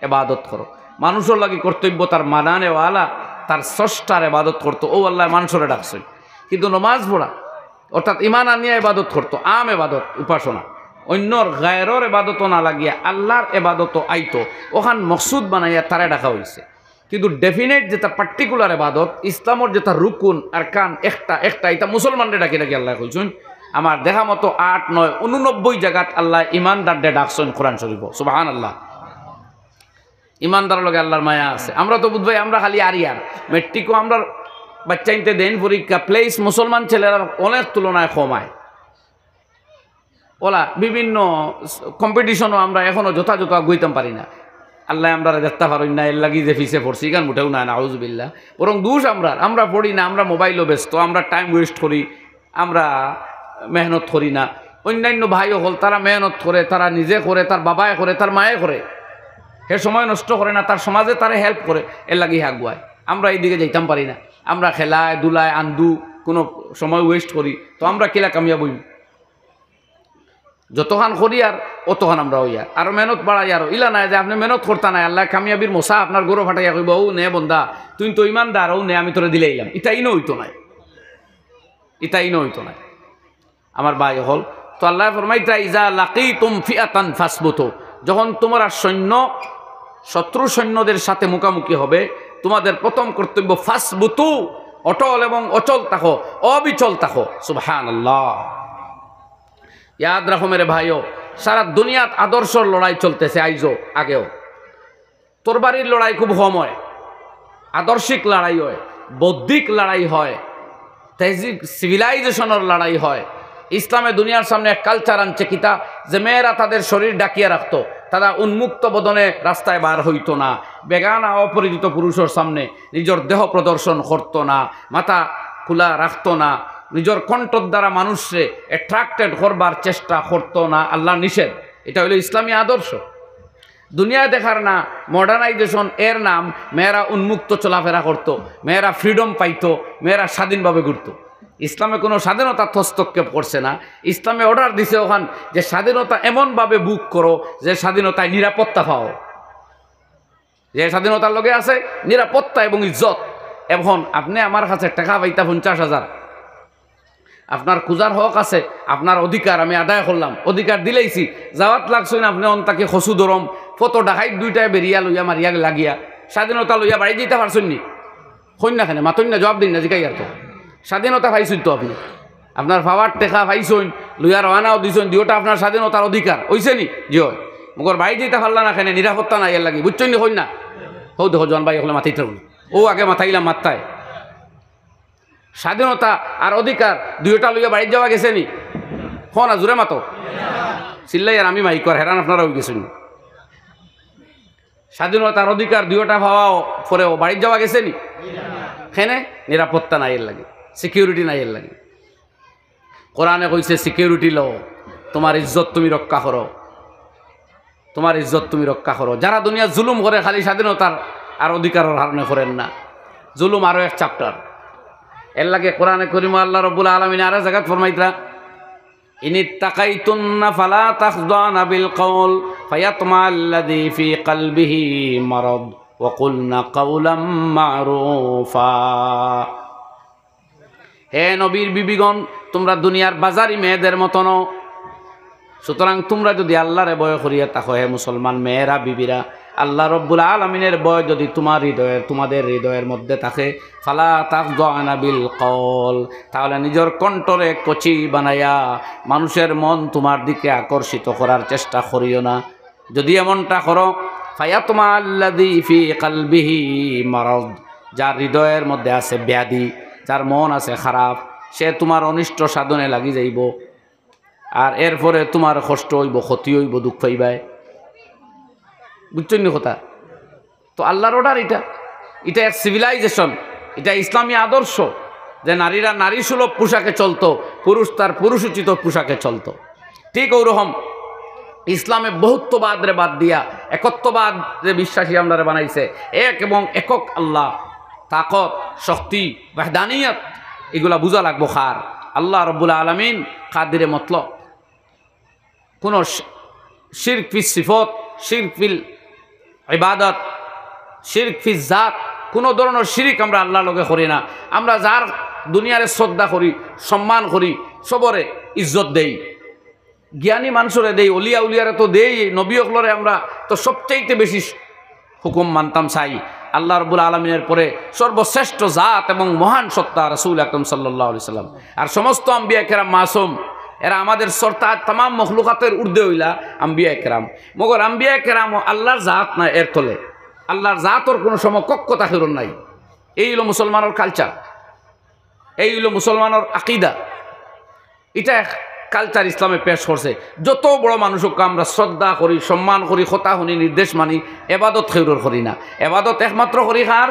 এবাদত করো। মানুষর লাগি কর্তব্য তার বানানেওয়ালা, তার স্রষ্টার এবাদত করতো, অউ আল্লায় মানুষরে ডাকছইন। কিন্তু নমাজ পড়া, অর্থাৎ ইমান আনিয়া এবাদত করতো, আম এবাদত, উপাসনা, অইন্যর গায়রর এবাদতো না লাগিয়া আল্লার এবাদতো আইতো, অখান মকসুদ বানাইয়া তারে ডাকা অইছে। কিন্তু definite যেটা particular এবাদত, ইসলামর যেটা রুকুন, আরকান একটা একটা, ইটা মুসলমানরে ডাকি ডাকি আল্লায় কইছইন। আমার দেখা মতো আট, নয়, ঊননব্বই জাগাত আল্লায় ইমানদাররে ডাকছইন কোরআন শরীফো। সুবহানাল্লাহ। ইমানদারর লগে আল্লার মায়া আছে। আমরা তো বুঝবায়, আমরা খালি আরি আর। মেট্রিকো আমরার বাইচ্চাইন্তে দেইন পরীক্ষা, place মুসলমান ছেলেরার অনেক তুলনায় কম আয়। অলা বিভিন্ন competition-ও আমরা এখনো যথাযথ আগুয়াইতাম পারি না। আল্লায় আমরারে দেখতা পারইন না, এরলাগি যে পিছে পড়ছি, ইখান মুটেও নায়, নাউজুবিল্লাহ। বরং দুষ আমরার, আমরা পড়ি না, আমরা mobile-ও ব্যস্ত, আমরা time waste করি, আমরা মেহনত করি না। অইন্যাইন্য ভাই অকল, তারা মেহনত করে, তারা নিজে করে, তার বাবায় করে, তার মায়ে করে, হে সময় নষ্ট করে না, তার সমাজে তারে help করে, এরলাগি হে আগুয়ায়। আমরা ইদিকে যাইতাম পারি না, আমরা খেলায় ধুলায় আন্দু কুনু সময় waste করি, তো আমরা কিলা কামিয়াব অইমু? যতখান করিয়ার অতখান আমরা অইয়ার, আরো মেহনত বাড়াইয়ার। ইলা নায় যে আপনে মেহনত করতা নায়, আল্লায় কামিয়াবির মশা আপনার ঘরো ফাটাইয়া কইবা, "অউ নে বন্দা, তুইন তো ইমানদার, অউ নে আমি তোরে দিলাইলাম।" ইতা ইনো অইতো নায়, ইতা ইনো অইতো নায়। আমার ভাই অকল, তো আল্লায় ফরমাইতরা, "ইজা লাকিতুম ফিআতান ফাসবুতু।" যখন তুমরা সৈন্য, শত্রু সৈন্যদের সাথে মুখামুখি হবে, তোমাদের প্রথম কর্তব্য ফাসবুতু, অটল এবং অচল থাকো, অবিচল থাকো। সুবহানাল্লাহ। ইয়াদ রাখো মেরে ভাইও, সারা দুনিয়াত আদর্শর লড়াই চলতেছে আইজও, আগেও। তরবারির লড়াই খুব কম অয়, আদর্শিক লড়াই অয়, বৌদ্ধিক লড়াই অয়, তেহজিব, civilization-র লড়াই অয়। ইসলামে দুনিয়ার সামনে এক culture আনছে কিতা, যে মেয়েরা তাদের শরীর ঢাকিয়া রাখতো, তারা উন্মুক্ত বদনে রাস্তায় বার অইতো না, বেগানা অপরিচিত পুরুষর সামনে নিজর দেহ প্রদর্শন করতো না, মাথা খুলা রাখতো না, নিজর কণ্ঠর দ্বারা মানুষরে attracted করবার চেষ্টা করতো না, আল্লাহর নিষেধ। ইটা অইলো ইসলামী আদর্শ। দুনিয়ায় দেখার না, modernization এর নাম, মেয়েরা উন্মুক্ত চলাফেরা করতো, মেয়েরা freedom পাইতো, মেয়েরা স্বাধীনভাবে ঘুরতো। ইসলামে কুনু স্বাধীনতা হস্তক্ষেপ করছে না। ইসলামে order দিছে অখান যে স্বাধীনতা এমনভাবে ভোগ করো যে স্বাধীনতায় নিরাপত্তা পাও, যে স্বাধীনতার লগে আছে নিরাপত্তা এবং ইজ্জত। এখন আপনে আমার কাছে টেকা পাইতা পঞ্চাশ হাজার, আপনার খুজার হক আছে, আপনার অধিকার আমি আদায় করলাম, অধিকার দিলাইছি, যাওয়াত লাগছইন আপনে অন থাকি কচু দরম, ফতো ডাকাইত দুইটায় বেড়িয়া লইয়া মারিয়া লাগিয়া, স্বাধীনতা লইয়া বাড়ি যাইতা পারছইন নি? কইন না কেনে, মাতইন না, জবাব দিন না, জিকাইয়ার তো। স্বাধীনতা পাইছইন তো আপনে, আপনার পাওয়ার টেকা পাইছইন, লইয়া রওয়ানাও দিছইন, দুইওটা আপনার স্বাধীনতার অধিকার, অইছে নি? জি অয়। মগর বাড়ি যাইতা পারলা না কেনে, নিরাপত্তা নাই এরলাগি, বুঝছইন নি? কইন না। হউ দেখো জোয়ান ভাই অকলে মাতিতা পারইন না, অউ আগে মাতাইলাম মাত্তায়। স্বাধীনতা আর অধিকার দুইওটা লইয়া বাড়িত যাওয়া গেছে নি? কও না, জোরে মাতো। চিল্লাইয়ার আমি মাইকো আর হেরান আপনারা অইগেছইন। স্বাধীনতার অধিকার দুইওটা পাওয়ার পরেও বাড়িত যাওয়া গেছে নি? কেনে? নিরাপত্তা নাই এরলাগি, security নাই এরলাগি। কোরআনে কইছে, security লও, তুমার ইজ্জত তুমি রক্ষা করো, তুমার ইজ্জত তুমি রক্ষা করো। যারা দুনিয়াত জুলুম করে খালি স্বাধীনতার আর অধিকারর কারণে করের না, জুলুম আরো এক chapter। এরলাগি কোরআনে করিমো আল্লাহ রাব্বুল আলামিন আরো জাগাত ফরমাইতরা, "ইন ইত্তাকাইতুন্না ফালা তাখদানা বিল কাউল ফায়াতমাআল্লাযী ফী কালবিহি মারাদ ওয়া কুলনা কাওলাম মারুফা।" হে নবীর বিবিগণ, তুমরা দুনিয়ার বাজারি মেয়েদের মতো নও। সুতরাং তুমরা যুদি আল্লারে ভয় করিয়া থাকো, হে মুসলমান মেয়েরা, বিবিরা, আল্লাহ রব্বুল আলামিনের ভয় যুদি তুমার হৃদয়ের, তুমাদের হৃদয়ের মধ্যে থাকে, ফালা তাখদানা বিল কওল, তাহলে নিজর কণ্ঠরে কচি বানাইয়া মানুষের মন তুমার দিকে আকর্ষিত করার চেষ্টা করিও না। যুদি এমনটা করো, ফায়াতমা আল্লাযী ফী কালবিহি মারাদ, যার হৃদয়ের মধ্যে আছে ব্যাধি, যার মন আছে খারাপ, সে তুমার অনিষ্ট সাধনে লাগি যাইবো। আর এরপরে তুমার কষ্ট অইবো, ক্ষতি অইবো, দুখ পাইবায়। বুঝছইন নি কথা? তো আল্লাহর order ইটা, ইটা এক civilization, ইটা ইসলামী আদর্শ, যে নারীরা নারী সুলভ পোশাকে চলতো, পুরুষ তার পুরুষোচিত পোশাকে চলতো। ঠিক অউরকম ইসলামে বহুত্ববাদরে বাদ দিয়া একত্ববাদরে বিশ্বাসী আমরারে বানাইছে। এক এবং একক আল্লাহ, তাকত, শক্তি, ওয়াহদানিয়ত, ইগুলা বুঝা লাগবো কার? আল্লাহ রব্বুল আলামিন কাদিরে মতলব। কুনু শি-, শিরক ফিস সিফত, শিরক ফিল ইবাদত, শিরক ফি জাত, কোনো ধরনের শিরিক আমরা আল্লাহর লগে করি না। আমরা যার দুনিয়ারে শ্রদ্ধা করি, সম্মান করি, সবরে ইজ্জত দেই, জ্ঞানী মানুষরে দেই, অলিয়া উলিয়ারে তো দেই, নবী অকলরে আমরা তো সবচাইতে বেশি হুকুম মানতাম চাই। আল্লাহ রাব্বুল আলামিনের পরে সর্বশ্রেষ্ঠ জাত এবং মহান সত্তা রাসূল আকরাম সাল্লাল্লাহু আলাইহি সাল্লাম। আর সমস্ত আম্বিয়া কেরাম মাসুম, এরা আমাদের সরতাজ, তামাম মখলুকাতের ঊর্ধ্বে অইলা আম্বিয়া কেরাম। মগর আম্বিয়া কেরাম আল্লাহর জাত না, এর তলে। আল্লাহর জাতর কোনো সমকক্ষ তার নাই। এই অইলো মুসলমানর কালচার, এই অইলো মুসলমানর আকিদা। ইটা এক কালচার ইসলামে পেশ করছে। যত বড় মানুষ অউক, আমরা শ্রদ্ধা করি, সম্মান করি, কথা হুনি, নির্দেশ মানি, এবাদত কেউরর করি না। এবাদত একমাত্র করি কার?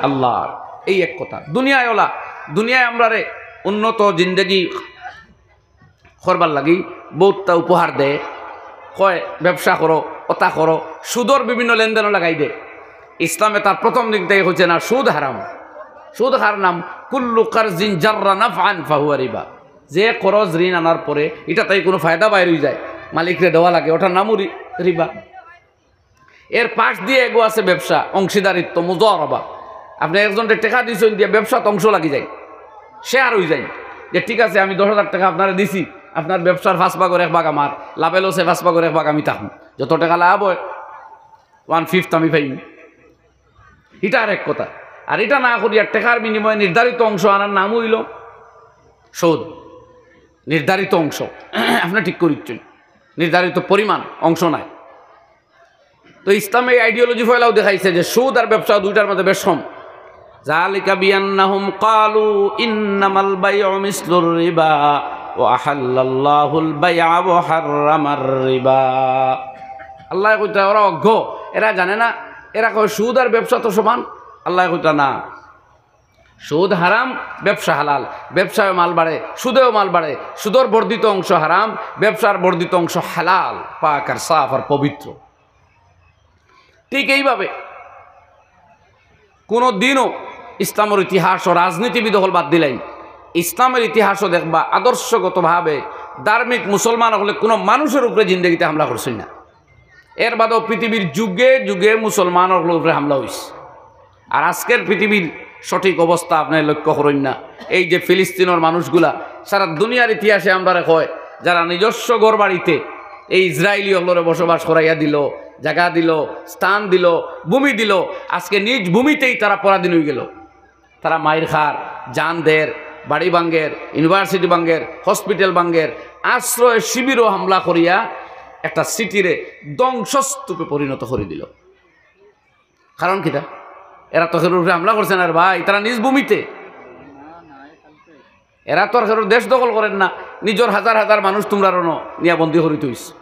আল্লাহর। এই এক কথা। দুনিয়ায় অলা, দুনিয়ায় আমরারে উন্নত জিন্দেগি করবার লাগি বউততা উপহার দেয়, কয়, "ব্যবসা করো, অতা করো", সুদর বিভিন্ন লেনদেনও লাগাই দেয়। ইসলামে তার প্রথম দিন থাকি কইছে না, সুদ হারাম। সুদ কার নাম? "কুল্লু কারজিন জাররা নাফআন ফাহুয়া রিবা।" যে করজ, ঋণ আনার পরে ইটা থাকি কোনো ফায়দা বাইর অইযায়, মালিকরে দেওয়া লাগে, ওটার নামও রি-, রিবা। এর পাশ দিয়া এগু আছে ব্যবসা, অংশীদারিত্ব, মুজারাবা। আপনে একজনরে টেকা দিছইন দিয়া ব্যবসাত অংশ লাগি যায়, শেয়ার অইযায়, যে ঠিক আছে, আমি দশ হাজার টেকা আপনারে দিছি, আপনার ব্যবসার পাঁচ ভাগর এক ভাগ আমার, লাভে লসে পাঁচ ভাগর এক ভাগ আমি থাকমু, যত টেকা লাভ অয়, one fifth আমি পাইমু। ইটা আরেক কথা। আর ইটা না করিয়া টেকার বিনিময়ে নির্ধারিত অংশ আনার নাম অইলো সুদ। নির্ধারিত অংশ আপনে ঠিক করিচ্ছইন, নির্ধারিত পরিমাণ অংশ নায়। তো ইসলামে এই আইডিওলজি ফয়লাও দেখাইছে যে সুদ আর ব্যবসা দুইটার মধ্যে বেশ কম। জালিকা বিআন্নাহুম ক্বালু ইন্নামাল বাইউ মিসলুর রিবা ওয়া আহাল্লাল্লাহুল বাইআ ওয়া হাররামার রিবা। আল্লায় কইতা, ওরা অজ্ঞ, এরা জানে না, এরা কয় সুদ আর ব্যবসা তো সমান। আল্লায় কইতা না, সুদ হারাম, ব্যবসা হালাল। ব্যবসায় মাল বাড়ে, সুদেও মাল বাড়ে। সুদর বর্ধিত অংশ হারাম, ব্যবসার বর্ধিত অংশ হালাল, পাক আর সাফ আর পবিত্র। ঠিক এইভাবে কোনো দিনও ইসলামর ইতিহাস ও রাজনীতিবিদ অকল বাদ দিলাইন, ইসলামর ইতিহাসও দেখবা আদর্শগতভাবে ধার্মিক মুসলমান অকলে কোনো মানুষর উপরে জিন্দেগিতে হামলা করছইন না। এর বাদেও পৃথিবীর যুগে যুগে মুসলমান অকলর উপরে হামলা অইছে। আর আজকের পৃথিবীর সঠিক অবস্থা আপনে লক্ষ্য করইন না। এই যে ফিলিস্তিনর মানুষগুলা, সারা দুনিয়ার ইতিহাসে আমরারে কয়, যারা নিজস্ব ঘর বাড়িতে এই ইসরায়েলি অকলরে বসবাস করাইয়া দিলো, জাগা দিলো, স্থান দিলো, ভূমি দিলো, আজকে নিজ ভূমিতেই তারা পরাধীন অইগেলো। তারা মাইর খার, জান দের, বাড়ি ভাঙ্গের, ইউনিভার্সিটি ভাঙ্গের, হসপিটাল ভাঙ্গের, আশ্রয় শিবিরও হামলা করিয়া একটা সিটিরে ধ্বংসস্তূপে পরিণত করি দিলো। কারণ কিতা? এরা তো কেউর উপরে হামলা করছে না রে ভাই, তারা নিজ ভূমিতে। এরা তো আর কেউর দেশ দখল করের না, নিজর হাজার হাজার মানুষ তুমরার অনো নিয়া বন্দী করি থইছে।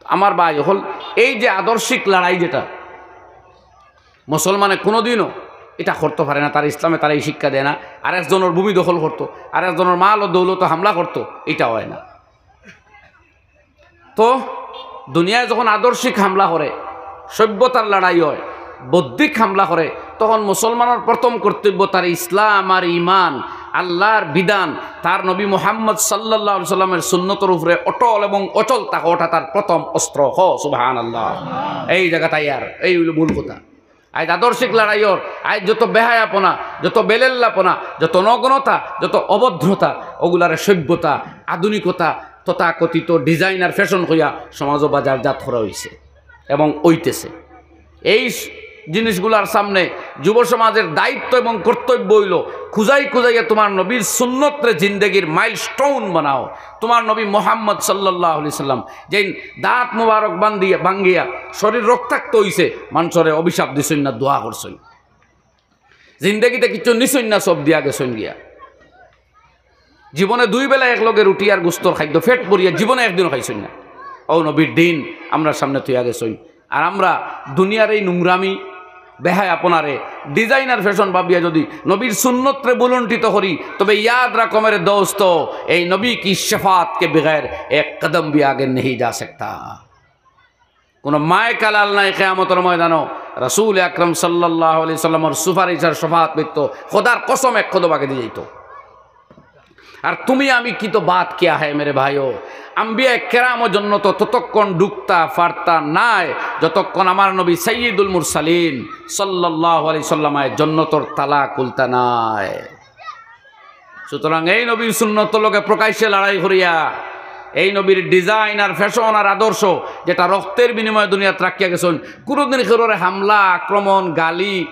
আমার ভাই অকল, এই যে আদর্শিক লড়াই যেটা, মুসলমানে কোনোদিনও ইটা করতো পারে না, তার ইসলামে তারে এই শিক্ষা দেয় না। আরেকজনর ভূমি দখল করতো, আরেকজনর মাল ও দৌলতো হামলা করতো, ইটা অয় না। তো দুনিয়ায় যখন আদর্শিক হামলা করে, সভ্যতার লড়াই অয়, বৌদ্ধিক হামলা করে, তখন মুসলমানর প্রথম কর্তব্য তার ইসলাম আর ঈমান, আল্লাহর বিধান, তার নবী মুহাম্মদ সাল্লাল্লাহু আলাইহি সাল্লামের সুন্নতর উপরে অটল এবং অচল থাকা, ওটা তার প্রথম অস্ত্র। হ সুবহানাল্লাহ। এই জাগাত আইয়ার, এই অইলো মূল কথা। আইজ আদর্শিক লড়াইর, আইজ যত বেহায়াপনা, যত বেলেল্লাপনা, যত নগ্নতা, যত অভদ্রতা, ওগুলারে সভ্যতা, আধুনিকতা, তথাকথিত ডিজাইনার ফ্যাশন কইয়া সমাজো বাজারজাত করা অইছে এবং অইতেছে। এই স-, জিনিসগুলার সামনে যুব সমাজের দায়িত্ব এবং কর্তব্য অইলো, খুজাই খুজাইয়া তুমার নবীর সুন্নতরে জিন্দেগির মাইলস্টোন বানাও। তুমার নবী মুহাম্মদ সাল্লাল্লাহু আলাইহি সাল্লাম যেইন দাঁত মুবারক বান্ধিয়া, ভাঙ্গিয়া শরীর রক্তাক্ত অইছে, মানষরে অভিশাপ দিছইন না, দোয়া করছইন। জিন্দেগিতে কিচ্ছু নিছইন না, সব দিয়া গেছইন গিয়া। জীবনে দুই বেলা একলগে রুটি আর গোস্তর খাদ্য পেট ভরিয়া জীবনে একদিনও খাইছইন না। অউ নবীর দিন আমরার সামনে থইয়া গেছইন। আর আমরা দুনিয়ার এই নোংরামি, বেহায়াপনারে ডিজাইনার ফ্যাশন ভাবিয়া যদি নবীর সুন্নতরে ভুলুণ্ঠিত করি, তবে ইয়াদ রাখো মেরে দোস্তো, এই নবী কি শাফাআত কে বগের এক কদম ভি আগে নেহি যা সকতা। কোনো মায় কালাল নাই কিয়ামতর ময়দানো রাসূল আকরাম সাল্লাল্লাহু আলাইহি সাল্লামর সুপারিশ আর শাফাআত ব্যতীত। খোদার কসম, এক কদম আগেদি যাইতো। আর তুমি আমি কি তো বাত কিয়া হ্যায় মেরে ভাইও, আম্বিয়া কেরামও জন্নত ততক্ষণ ঢুকতা পারতা নায়, যতক্ষণ আমার নবী সাইয়্যিদুল মুরসালিন সাল্লাল্লাহু আলাইহি সাল্লামে জন্নতর তালা খুলতা নায়। সুতরাং এই নবীর সুন্নতর লগে প্রকাশ্যে লড়াই করিয়া, এই নবীর design আর fashion আর আদর্শ, যেটা রক্তের বিনিময়ে দুনিয়াত রাখিয়া গেছইন, কুনুদিন কেউরে হামলা, আক্রমণ, গালি,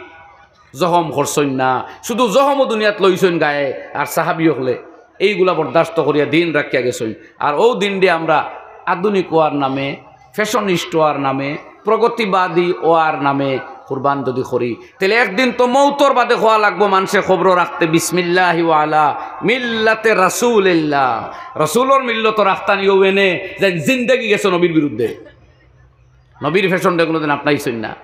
জখম করছইন না, শুধু জখমও দুনিয়াত লইছইন গায়ে। আর সাহাবী অকলে এইগুলা বরদাস্ত করিয়া দিন রাখিয়া গেছইন। আর অউ দিনরে আমরা আধুনিক অওয়ার নামে, fashionist অওয়ার নামে, প্রগতিবাদী অওয়ার নামে কুরবান যদি করি, তাইলে একদিন তো মউতর বাদে কওয়া লাগবো মানষে কবরো রাখতে, "বিসমিল্লাহি ওয়া আলা মিল্লাতে রাসূলিল্লাহ।" রসুলর মিল্লত রাখতা নি অউ এনে যে জিন্দেগি গেছে নবীর বিরুদ্ধে। নবীর fashion-রে কুনুদিন আপনাইছইন না,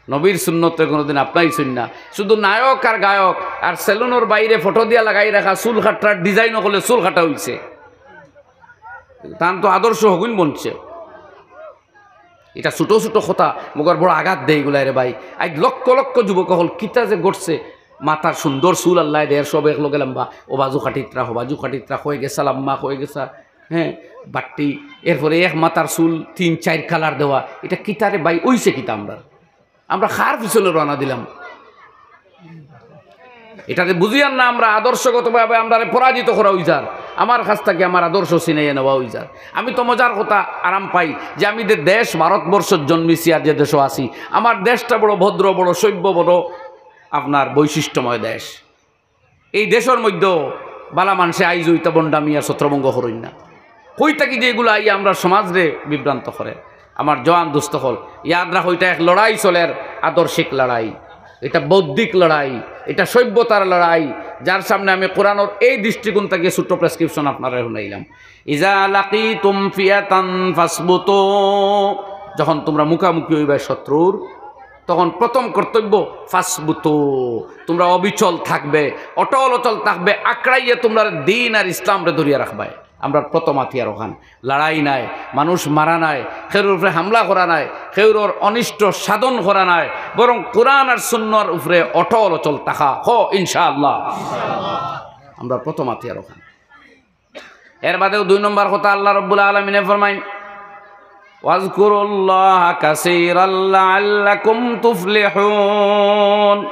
নবীর সুন্নতরে কুনুদিন আপনাইছইন না। শুধু নায়ক আর গায়ক আর সেলুনর বাইরে ফটো দিয়া লাগাই রাখা চুল কাটার design অকলে চুল কাটা অইছে। তান তো আদর্শ হগুইন বনছে। ইটা ছোট ছোট কথা, মগর বড় আঘাত দেয় ইগুলায় রে ভাই। আইজ লক্ষ লক্ষ যুবক অকল কিতা যে ঘটছে, মাথার সুন্দর চুল আল্লায় দেয়, সব এক লগে লম্বা, অউ বাজু কাটিত্রা, হউ বাজু কাটিত্রা, কই গেছা লাম্বা, কই গেছা, হ্যাঁ, বাট্টি, এরপরে এক মাথার চুল তিন চাইর colour দেওয়া, ইটা কিতা রে ভাই, অইছে কিতা আমরার? আমরা কার পিছনে রওনা দিলাম? ইটারে বুঝিয়ার না আমরা আদর্শগতভাবে আমরারে পরাজিত করা অইযার, আমার কাছ থাকি আমার আদর্শ ছিনাইয়া নেওয়া অইযার। আমি তো মজার কথা আরাম পাই যে আমি যে দেশ ভারতবর্ষত জন্মিছি আর যে দেশো আছি, আমার দেশটা বড় ভদ্র, বড় সভ্য, বড় আপনার বৈশিষ্ট্যময় দেশ। এই দেশর মধ্যে বালা মানষে আইজ অইতা ভন্ডামি আর ছত্রভঙ্গ করইন না। কই থাকি যে ইগুলা আইয়া আমরার সমাজরে বিভ্রান্ত করে। আমার জওয়ান দোস্ত অকল, ইয়াদ রাখো, ইটা এক লড়াই চলের, আদর্শিক লড়াই, ইটা বৌদ্ধিক লড়াই, ইটা সভ্যতার লড়াই, যার সামনে আমি কোরআনর এই দৃষ্টিকোণ থাকি ছোট্ট prescription আপনারারে হুনাইলাম। ইজা লাকিতুম ফিয়াতান ফাসবুতু, যখন তোমরা মুখামুখি অইবায় শত্রুর, তখন প্রথম কর্তব্য ফাসবুতু, তোমরা অবিচল থাকবে, অটল অচল থাকবে, আঁকড়াইয়া তোমরা দ্বীন আর ইসলামরে ধরিয়া রাখবায়। আমরার প্রথম হাতিয়ার অখান। লড়াই নায়, মানুষ মারা নায়, কেউর উপরে হামলা করা নায়, কেউর অনিষ্ট সাধন করা নায়, বরং কোরআন আর সুন্নতর উপরে অটল অচল থাকা। হ, ইনশাআল্লাহ। আমরার প্রথম হাতিয়ার অখান। এর বাদেও দুই নম্বর কথা আল্লাহ রাব্বুল আলামিনে ফরমাইন, "ওয়াজকুরুল্লাহা কাসীরাল লাআল্লাকুম তুফলিহুন।"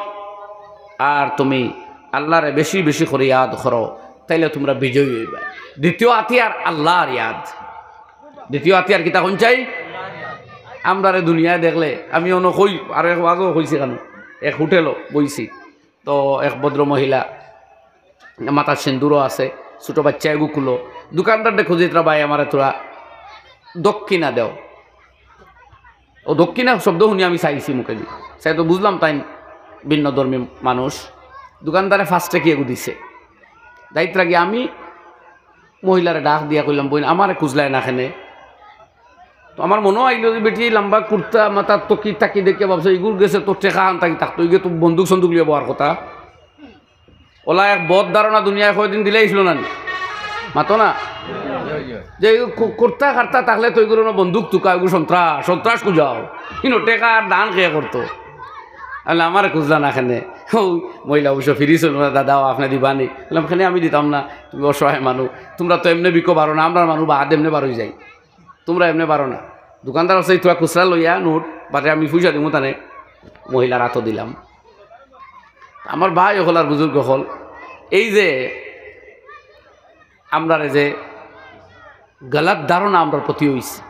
আর তুমি আল্লাহরে বেশি বেশি করি ইয়াদ করো, তাইলে তোমরা বিজয়ী অইবায়। দ্বিতীয় হাতিয়ার আল্লাহর ইয়াদ। দ্বিতীয় হাতিয়ার কিতা কইন চাই? আমরারে দুনিয়ায় দেখলে, আমি অনো কই, আর এক ওয়াজও কইছি কেন, এক হোটেলো বইছি, তো এক ভদ্র মহিলা, মাথাত সিন্দুরও আছে, ছোট বাইচ্চা এগু কুলো, দোকানদাররে খুজিত্রা, "ভাই, আমারে থুড়া দক্ষিণা দেও।" অউ দক্ষিণা শব্দ হুনি আমি চাইছি মুখেদি, চাই তো বুঝলাম তাইন ভিন্ন ধর্মী মানুষ। দোকানদারে পাঁচ টেকা এগু দিছে। যাইত্রা গিয়া আমি মহিলারে ডাক দিয়া কইলাম, "বইন, আমারে খুজলায় না কেনে?" তো আমার মনো আইলো যে বেটি লাম্বা কুর্তা, মাথাত টুপি টাকি দেখিয়া ভাবছে, "ইগুর গেছে তো টেকা আন থাকি থাকতো, ইগে তো বন্দুক সন্দুক লইয়া বওয়ার কথা।" অলা এক বদ ধারণা দুনিয়ায় কয়দিন দিলাইছিল না নি? মাতো না? যে ইগু কু-, কুর্তা কার্তা থাকলে তো ইগুর অনো বন্দুক তুকা, ইগু সন্ত্রাস, সন্ত্রাস খুজাও। ইনো টেকা আর দান কে করতো? আল্লাহ, আমারে খুজলা না কেনে? অউ মহিলা অবশ্য ফিরিছিল না, "দাদা, আপনে দিবা নি?" বললাম, "কেনে আমি দিতাম না, তুমি অসহায় মানুষ, তোমরা তো এমনে বিকো পারো না, আমরার মানুষ বাদ এমনে বার অই যাই।" তোমরা এমনে পারো না। দোকানদার আছে, ইতা খুচরা লইয়া নোট, বাদে আমি পয়সা দিমু তানে, মহিলার আতো দিলাম। আমার ভাই অকল আর বুজুর্গ অকল, এই যে আমরারে যে গলত ধারণা আমরার প্রতি অইছে,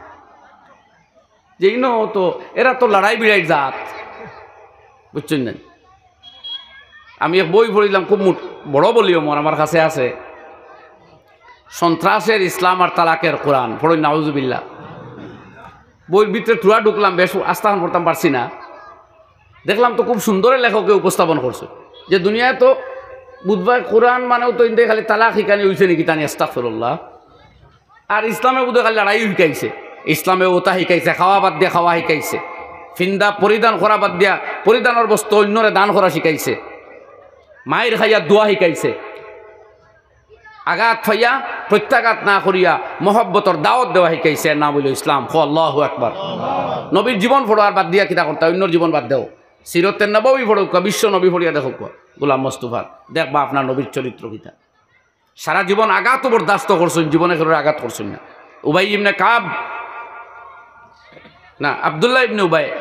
যে ইনো তো এরা তো লড়াই বিড়াইর জাত, বুঝছইন না? আমি এক বই পড়ছিলাম, খুব মোট-, বড় ভলিউম, আমার কাছে আছে, সন্ত্রাসের ইসলাম আর তালাকের কোরআন, পড়ইন নাউজুবিল্লাহ। বইর ভিতরে থুড়া ঢুকলাম, বেশ আস্তাখান পড়তাম পারছি না। দেখলাম তো খুব সুন্দরে লেখকে উপস্থাপন করছে যে দুনিয়ায় তো বুধবার কোরআন মানেও তো ইন্দে খালি তালাক হিকানি অইছে নি কিতা নি, আস্তাগফিরুল্লাহ। আর ইসলামে বুধে খালি লড়াই হিকাইছে, ইসলামে অতা হিকাইছে, খাওয়া বাদ দিয়া খাওয়া হিকাইছে, ফিন্দা পরিধান করা বাদ দিয়া পরিধানর বস্তু অইন্যরে দান করা হিকাইছে, মাইর খাইয়া দোয়া হিকাইছে, আঘাত পাইয়া প্রত্যাঘাত না করিয়া মহব্বতর দাওয়াত দেওয়া হিকাইছে, এর নাম অইলো ইসলাম। কও আল্লাহু আকবার। নবীর জীবন পড়ো আর বাদ দিয়া কিতা করতা, অইন্যর জীবন বাদ দেও, সিরতে নববী পড়উক্কা, বিশ্ব নবী পড়িয়া দেখউক্কা, গোলাম মুস্তফার, দেখবা আপনার নবীর চরিত্র কিতা। সারা জীবন আঘাতও বরদাস্ত করছইন, জীবনে কেউরে আঘাত করছইন না। উবাই ইবনে কাব, না, আব্দুল্লাহ ইবনে উবাই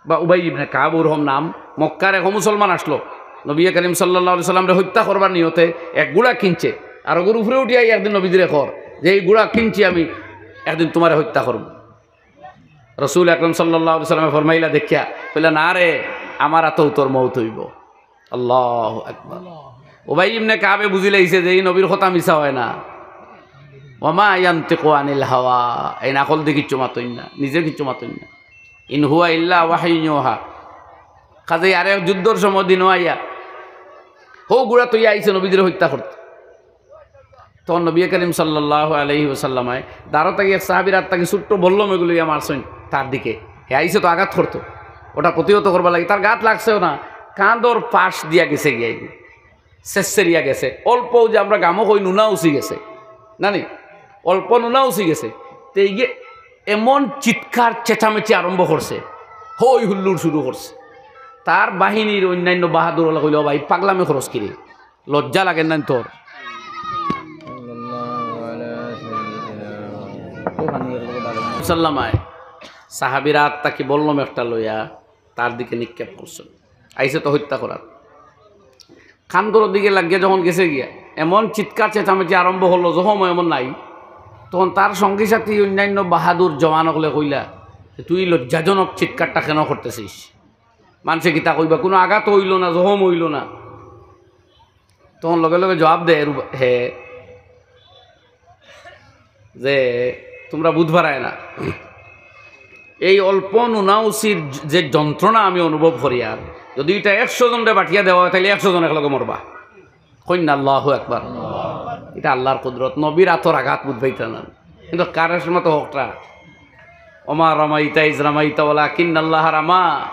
বা উবাই ইবনে কাব, ওরকম নাম। মক্কার এক মুসলমান আসলো, নবী করিম সাল্লাল্লাহু আলাইহি সাল্লামরে হত্যা করবার নিয়তে এক ঘোড়া কিনছে। আর ওগুর উপরে উঠিয়া একদিন নবীজিরে কর যে, "এই ঘোড়া কিনছি আমি, একদিন তোমারে হত্যা করব।" রসুল আকরাম সাল্লাল্লাহু আলাইহি সাল্লামে ফরমাইলা দেখিয়া, কইলা, "না রে, আমার আতো তোর মউত অইবো।" আল্লাহু আকবার। উবাই ইবনে কাবে বুঝিলাইছে যে এই নবীর কথা মিছা অয় না। "ওয়ামা ইয়ান্তিকু আনিল হাওয়া", এই নাকল দি কিচ্ছু মাতইন না, নিজে কিচ্ছু মাতইন না। "ইন হুয়া ইল্লা ওয়াহয়ুন ইউহা।" কাজেই আরেক যুদ্ধর সময় দিনও আইয়া হউ ঘোড়া তইয়া আইছে নবীজিরে হত্যা করতে। তখন নবী করিম সাল্লাল্লাহু আলাইহি ওয়াসাল্লামে দারো থাকি এক সাহাবীর আত থাকি ছোট্ট বল্লম এগু লইয়া মারছইন তার দিকে। হে আইছে তো আঘাত করতো, ওটা প্রতিহত করবার লাগি। তার গাত লাগছেও না, কান্দর পাশ দিয়া গেছে গিয়া, ছেছরিয়া গেছে। অল্প যে আমরা গামো কই নুনা উচি গেছে, না নি? অল্প নুনা উচি গেছে। তে ইগে এমন চিৎকার চেঁচামেচি আরম্ভ করছে, হই হুল্লোড় শুরু করছে। তার বাহিনীর অন্যান্য বাহাদুর অকলে কইল, "ভাই, পাগলামি করস কিরে? লজ্জা লাগে না তোর?" সাল্লামায় সাহাবীর আত থাকি বল্লম একটা লইয়া তার দিকে নিক্ষেপ করছইন। আইছে তো হত্যা করার। কান্দর দিকে লাগিয়া যখন গেছে গিয়া, এমন চিৎকার চেঁচামেচি আরম্ভ করলো, জখম এমন নাই। তখন তার সঙ্গী সাথী অন্যান্য বাহাদুর জওয়ান অকলে কইলা যে, "তুই লজ্জাজনক চিৎকারটা কেন করতেছিস? মানষে কিতা কইবা? কোনো আঘাত অইল না, জখম অইল না।" তখন লগে লগে জবাব দেয় রুবা-, হে, যে তোমরা বুঝ পারায় না, এই অল্প নুনা উচির যে যন্ত্রণা আমি অনুভব করি, আর যদি এটা একশো জনরে বাটিয়া দেওয়া হয়, তাইলে একশো জন একলগে মরবা। কইন না আল্লাহু আকবার। এটা আল্লাহর কুদরত, নবীর আতর আঘাত বুঝবাইতা না। কিন্তু কারের সময় তো হকটা, "ওমা রামাইতা ইজ রামাইতা ওয়ালাকিন্নাল্লাহা রামা।"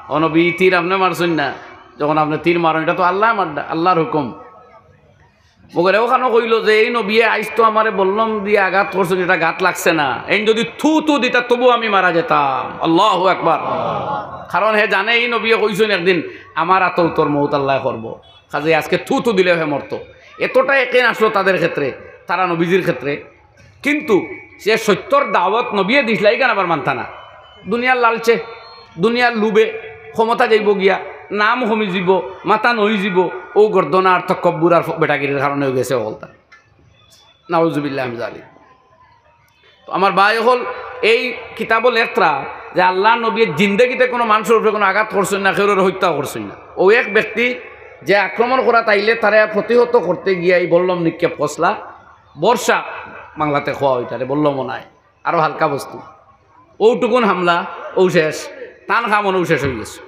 ও নবী, তীর আপনে মারছইন না, যখন আপনে তীর মারইন, এটা তো আল্লায় মাররা, আল্লাহর হুকুম। মগরে ওখানো কইল যে, "এই নবিয়ে আইজ তো আমারে বল্লম দিয়া আঘাত করছইন, এটা গাত লাগছে না। এইন যদি থু থু দিতা, তবু আমি মারা যেতাম।" আল্লাহু আকবার। কারণ হে জানে, এই নবিয়ে কইছইন একদিন, "আমার আতো তোর মউত আল্লায় করবো।" কাজেই আজকে থু থু দিলেও হে মরতো। এতটা একিন আসলো তাদের ক্ষেত্রে, তারা নবীজির ক্ষেত্রে। কিন্তু যে সত্যর দাওয়াত নবিয়ে দিছলা, ইখান আবার মানতা না। দুনিয়ার লালচে, দুনিয়ার লোভে, ক্ষমতা যাইবো গিয়া, নাম কমি যিবো, মাথা নই যিবো, ও গর্দনা আর তকব্বুর আর ফ-, বেটাগিরির কারণে অই গেছে অকলতা। নাউজুবিল্লাহ মিন জালিক। তো আমার ভাই অকল, এই কিতাবো লেখরা যে আল্লাহর নবীয়ে জিন্দেগিতে কোনো মানষর উপরে কোনো আঘাত করছইন না, কেউরে হত্যা করছইন না। ও এক ব্যক্তি যে আক্রমণ করাত আইলে তারে প্রতিহত করতে গিয়া এই বল্লম নিক্ষেপ করছলা, বর্ষা বাংলাতে কওয়া অয় তারে, বল্লমও নায়, আরো হালকা বস্তু। অউটুকুন হামলা, অউ শেষ, তান কাম অনউ শেষ অই গেছে।